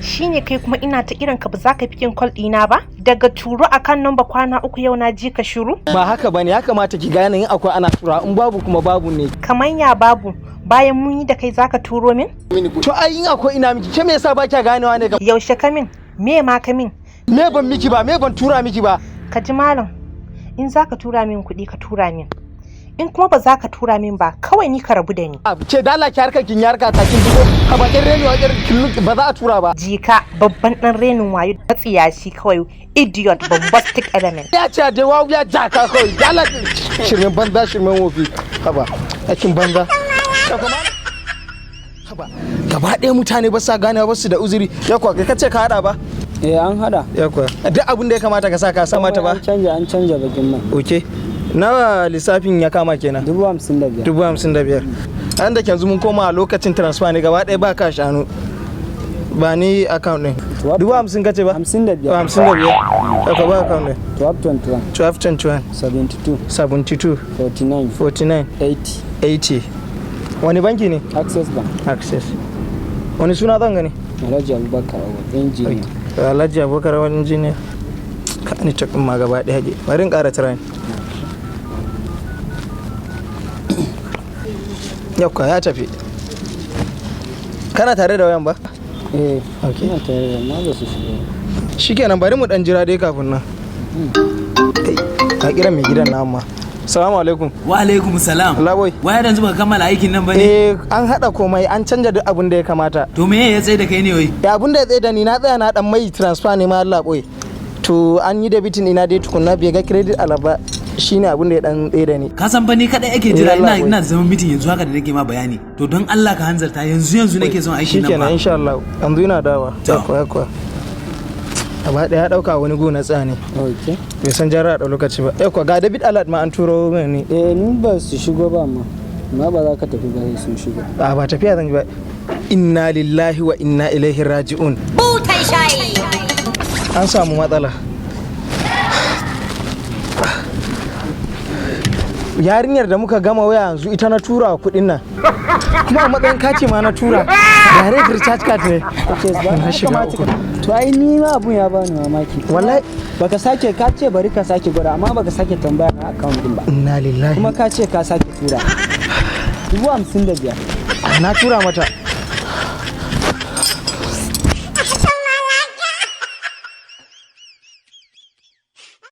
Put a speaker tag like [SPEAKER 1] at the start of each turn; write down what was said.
[SPEAKER 1] Shine kai kuma ina ta kiran ka, ba za ka picking call ɗina ba? Daga turo akan number kwana 3, yau na ji ka shiru.
[SPEAKER 2] Ba haka bane, ya kamata ki gane in akwai ana tura, in babu kuma babu ne.
[SPEAKER 1] Kaman ya babu, bayan mun yi da kai zaka turo min?
[SPEAKER 2] To ai in akwai ina miki, ke me yasa ba kya ganewa ne?
[SPEAKER 1] Yaushe ka min? Me ma ka min?
[SPEAKER 2] Me ban miki ba? Me ban tura miki ba?
[SPEAKER 1] Ka ji malam, in zaka tura min kuɗi ka tura min. In kuma ba za ka tura min ba, kawai ni ka rabu da ni.
[SPEAKER 2] Ce dala ki harkar kin yarka ta kin fito ka bakin reni wajen, ba za a tura ba.
[SPEAKER 1] Jika babban dan renin wayo, matsiyaci kawai, idiot, bombastic element.
[SPEAKER 2] Ya ce da wawu ya jaka kawai, dala shirmen banza, shirmen wofi, haba aikin banza. Haba, gaba ɗaya mutane ba sa gane, ba su da uzuri. Ya kwa ka ce ka hada ba?
[SPEAKER 3] Eh, an hada.
[SPEAKER 2] Ya kwa duk abin da ya kamata ka sa ka sa mata ba?
[SPEAKER 3] An canja, an canja bakin mai.
[SPEAKER 2] Okay, nawa lissafin ya kama kenan?
[SPEAKER 3] 55,000.
[SPEAKER 2] 55,000. An da yanzu mun koma lokacin transfer ne, gaba ɗaya ba ka shanu ba ni account ɗin. 50,000 kace ba?
[SPEAKER 3] 55.
[SPEAKER 2] 55 ka ba account ɗin.
[SPEAKER 3] 1221.
[SPEAKER 2] 1221.
[SPEAKER 3] 72.
[SPEAKER 2] 72.
[SPEAKER 3] 49.
[SPEAKER 2] 49.
[SPEAKER 3] 80.
[SPEAKER 2] 80. Wani banki ne?
[SPEAKER 3] Access Bank.
[SPEAKER 2] Access. Wani suna zan gani?
[SPEAKER 3] Alhaji Abubakar Awal Engineer.
[SPEAKER 2] Alhaji Abubakar Awal Engineer. Ka ni cakin ma gaba ɗaya, bari in ƙara trying. Yakwa, ya tafi. Kana tare da wayan ba?
[SPEAKER 3] Eh.
[SPEAKER 2] Okay.
[SPEAKER 3] Ina tare da, ma ba su shigo.
[SPEAKER 2] Shikenan, bari mu dan jira dai kafin nan. A kiran mai gidan na amma. Salamu alaikum.
[SPEAKER 4] Wa alaikum salam.
[SPEAKER 2] Labai.
[SPEAKER 4] Wai yanzu baka kammala aikin nan bane?
[SPEAKER 2] Eh, an hada komai, an canja duk abin da ya kamata.
[SPEAKER 4] To me ya tsaye da kai ne wai?
[SPEAKER 2] Ya abin da ya tsaye da ni, na tsaya na dan mai transfer ne ma Allah boy. To an yi debiting ina dai tukunna, bai ga credit alaba, shine abin da ya dan tsaye da ni.
[SPEAKER 4] Ka san fa ni kadai ake jira.
[SPEAKER 2] Eh,
[SPEAKER 4] Ina
[SPEAKER 2] Allah.
[SPEAKER 4] ina zaman meeting yanzu haka da nake ma bayani. To don Allah ka hanzarta, yanzu yanzu nake son aikin nan
[SPEAKER 2] Shikenan.
[SPEAKER 4] ba.
[SPEAKER 2] Insha Allah yanzu ina dawa.
[SPEAKER 4] To.
[SPEAKER 2] Yakwa yakwa. Gaba ɗaya ya ɗauka wani gu na tsaya ne.
[SPEAKER 3] Okay.
[SPEAKER 2] Bai san jara a ɗau lokaci ba. Yakwa, ga debit alert ma an turo mini.
[SPEAKER 3] Eh, ni ba su shigo ba amma. Amma ba za ka tafi ba sai sun shigo.
[SPEAKER 2] A ba tafiya zan yi ba. Inna lillahi wa inna ilaihi raji'un.
[SPEAKER 5] Butan shayi.
[SPEAKER 2] An samu matsala. Yarinyar da muka gama waya yanzu, ita na tura wa kuɗin nan, kuma a matsayin kati ma na tura, direct recharge card ne.
[SPEAKER 3] Okay, ba
[SPEAKER 2] Na shiga
[SPEAKER 3] kamata
[SPEAKER 2] uku.
[SPEAKER 3] To ai ni ma abun ya bani mamaki.
[SPEAKER 2] Wallahi.
[SPEAKER 3] Baka sake ka ce bari ka sake gwada, amma baka sake tambaya na account din ba.
[SPEAKER 2] Inna lillahi.
[SPEAKER 3] Kuma ka ce ka sake tura. 55,000.
[SPEAKER 2] Na tura mata.